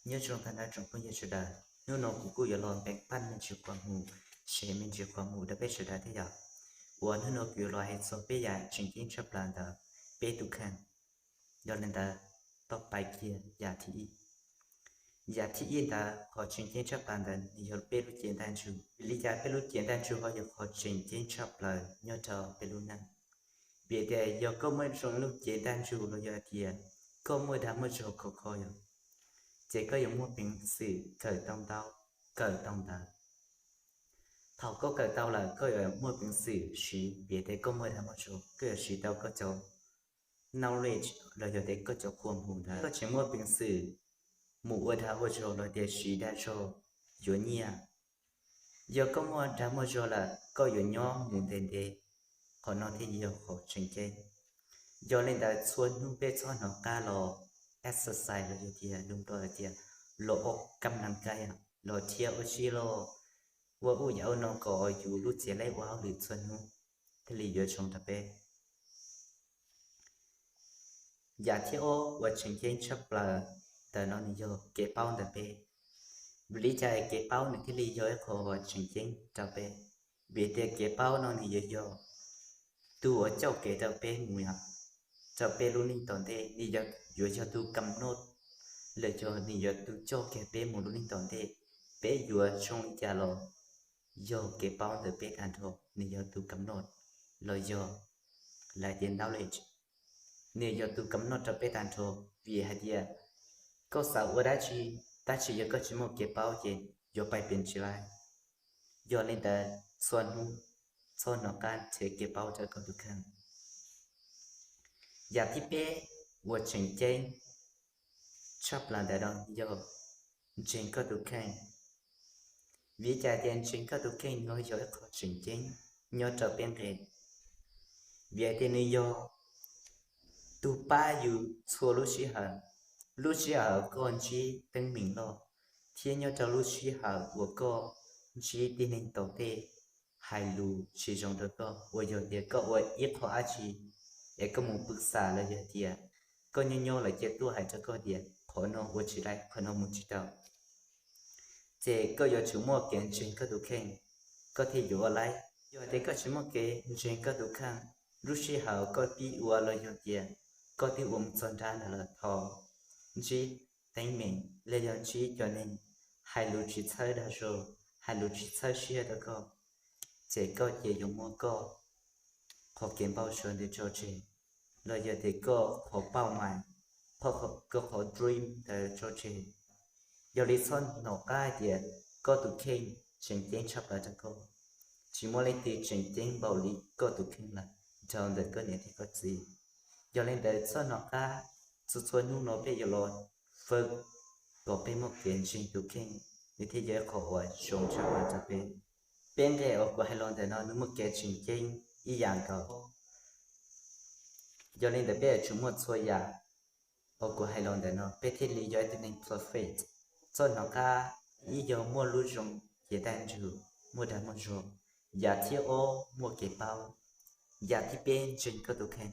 Nyob zoo tag nrho tsoom phooj ywg sawv daws, hnub no kuv kuj yuav los npeem paj me ntsis qhuas mus, sem me ntsis qhuas mus rau peb sawv daws thiab yom. Uas hnub no kuv yuav los hais txog peb yam tseem ceeb tshaj plaws ntawm peb tus kheej. Yog li ntawd, tau pais kiag yam thib ib. Yam thib ib ntawd qhov tseem ceeb tshaj plaws ntawd nws yog peb lub cev ntaj ntsug. Vim li cas peb lub cev ntaj ntsug ho yog qhov tseem ceeb tshaj plaws nyob rau peb lub neej? Vim tias yog koj muaj zoo lub cev ntaj ntsug los yog tias koj muaj dag muaj zog khov kho yom, ces koj yuav muaj peev xwm kawm tau ntau, kawm tau ntawv. Thaum koj kawm tau lawm koj yuav muaj peev xwm siv, vim tias koj muaj dag muaj zog koj yuav siv tau koj cov knowledge los yog tias koj cov qhuas mus ntawd. Koj tsis muaj peev xwm mus ua dag ua zog los tias siv dag zog yuav nyiaj. Yog koj muaj dag muaj zog lawm koj yuav nyob mus ntev ntev. Qhov no thiaj yog qhov tseem ceeb. Yog li ntawd txhua hnub peb txhob hnov qab los exercise los yog tias lus Nplog hais tias los ua kam nas kais, los thiab ua si los ua ub yam ua no kom yus lub txiv leb ua hauj lwm txhua hnub thiaj li yuav zoo rau peb. Yam thib ob uas tseem ceeb tshaj plaws ntawm no nws yog kev paub ntawm peb. Vim li cas kev paub nws thiaj li yog ib qho uas tseem ceeb rau peb? Vim tias kev paub no nws yuav yog tus uas coj kev rau peb mus yom, rau peb lub neej tom ntej, nws yuav yog tus kam noj los yog nws yog tus coj kiag peb mus lub neej tom ntej. Peb yuav zoo li cas los yog kev paub ntawm peb tag nrho nws yog tus kam noj los yog lawv tias knowledge, nws yog tus kam noj rau peb tag nrho. Vim hais tias koj xav ua dab tsi, tab sis yog koj tsis muaj kev paub ces yuav pais pem tsis laib. Yog li ntawd txhua hnub txhob hnov qab nrhiav kev paub rau koj tus kheej. Yam thib peb uas tseem ceeb tshaj plaws ntawm no yog ntseeg koj tus kheej. Vim li cas tias ntseeg koj tus kheej no yog ib qho tseem ceeb nyob rau peb nqe? Vim tias nws yog tus pab yus txhua lub sij hawm. Lub sij hawm koj ntsib teeb meem loj, thiab nyob rau lub sij hawm uas koj ntsib tib neeg tom ntej hais lus tsis zoo rau koj, uas yog tias koj ua ib qho dab tsi es koj mus pw xam los yog tias koj nyob nyob lawv cia tuaj hais rau koj tias qhov no ua tsis laib, qhov no mus tsis tau, ces koj yuav tsum muaj kev ntseeg koj tus kheej, koj thiaj yuav ua laib. Yog tias koj tsis muaj kev ntseeg koj tus kheej, lub sij hawm koj pib ua los yog tias koj twb ua mus txog nrab ntawd lawm, thaum ntsib teeb meem los yog ntsib cov neeg hais lus tsis txhawb dag zog, hais lus tsis txhawb siab rau koj, ces koj cia yuav muab koj qhov kev npau suav ntawd tso tseg, los yog tias koj qhov pauj mais, koj qhov dream ntawd tso tseg. Yog li txhob hnov qab hais tias koj tus kheej tseem ceeb tshaj plaws rau koj. Tsis muaj leej twg tseem ceeb npaum li koj tus kheej lawm rau ntawm koj niam thiab koj txiv. Yog li ntawd txhob hnov qab, txhua txhua hnub no peb yuav los fawb kom peb muaj kev ntseeg tus kheej, nws thiaj yog ib qho uas zoo tshaj plaws rau peb. Peb nqe uas kuv hais los ntawm no nws muaj kev tseem ceeb ib yam nkaus. Yog li ntawd peb yuav tsum muaj txhua yam uas kuv hais los ntawm no peb thiaj li yog ib tug neeg perfect. Txhob hnov qab, ib yog muaj lub zoo cev ntaj ntsug, muaj dag muaj zog. Yam thib ob muaj kev paub. Yam thib peb ntseeg koj tus kheej.